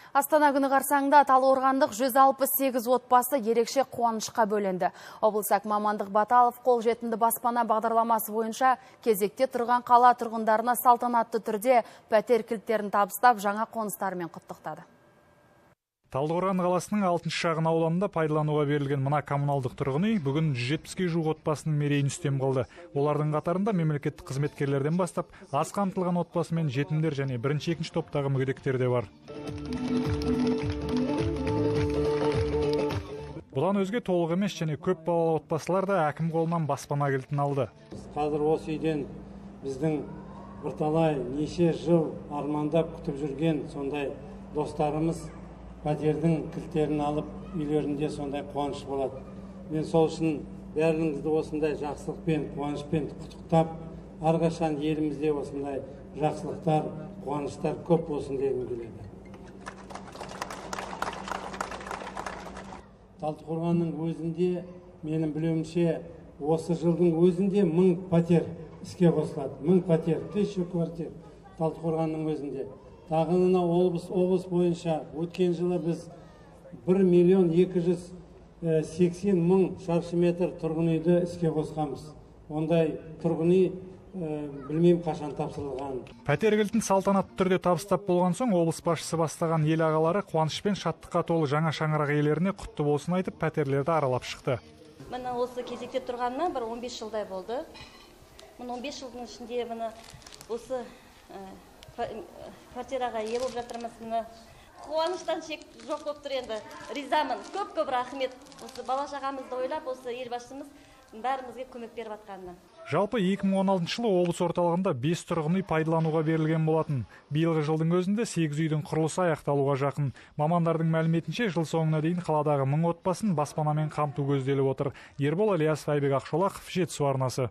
Астана күні қарсаңында талдықорғандық 168 отбасы ерекше қуанышқа бөленді. Облыс әкімі Амандық Баталов қолжетімді баспана бағдарламасы бойынша кезекте тұрған қала тұрғындарына салтанатты түрде пәтер кілттерін табыстап, жаңа қоныстарымен құттықтады. Талдықорған қаласының 6 шағын ауданында пайдалануға берілген мына коммуналдық тұрғын үй бүгін 170-ке жуық отбасының мерейін үстем қылды. Олардың қатарында мемлекеттік қызметкерлерден бастап аз қамтылған отбасы мен жетімдер және бірінші, екінші топтағы мүгедектер де бар. Бұдан өзге толық емес және көп балалы отбасылар да әкім қолынан баспана кілтін алды. Қазір осы үйден біздің бірталай неше жыл армандап күтіп жүрген сондай достарымыз пәтердің кілттерін алып үйлерінде сондай қуаныш болады. Мен сол үшін бәріңізді осындай жақсылықпен, қуанышпен құттықтап, әрқашан елімізде осындай жақсылықтар, қуаныштар көп болсын дегім келеді. Талдықорғанның өзінде, менің білуімше, осы жылдың өзінде 1000 пәтер іске қосылады. 1000 пәтер, 1000 квартир Талдықорғанның өзінде. Тағы мына облыс бойынша өткен жылы біз 1 280 000 шаршы метр тұрғын үйді іске қосқанбыз. Ондай тұрғын үй білмеймін қашан тапсырылған. Пәтер кілтін салтанатты түрде табыстап болған соң облыс басшысы бастаған ел ағалары қуаныш пен шаттыққа толы жаңа шаңырақ иелеріне құтты болсын айтып, пәтерлерді аралап шықты. Міне осы кезекте тұрғанына бір 15 жылдай болды. Міне 15 жылдың ішінде міне осы квартираға ие болып жатырмыз. Міне қуаныштан шек жоқ болып тұр енді. Ризамын. Көп-көп рахмет. Осы бала шағамызды ойлап, осы елбасымыз бәрімізге көмек беріп жатқанына. Жалпы 2016 жылы облыс орталығында 5 тұрғын үй пайдалануға берілген болатын. Биылғы жылдың өзінде 8 үйдің құрылысы аяқталуға жақын. Мамандардың мәліметінше, жыл соңына дейін қаладағы 1000 отбасын баспанамен қамту көзделіп отыр. Ербол Ілиясов, Айбек Ақшолақов, Жетісу арнасы.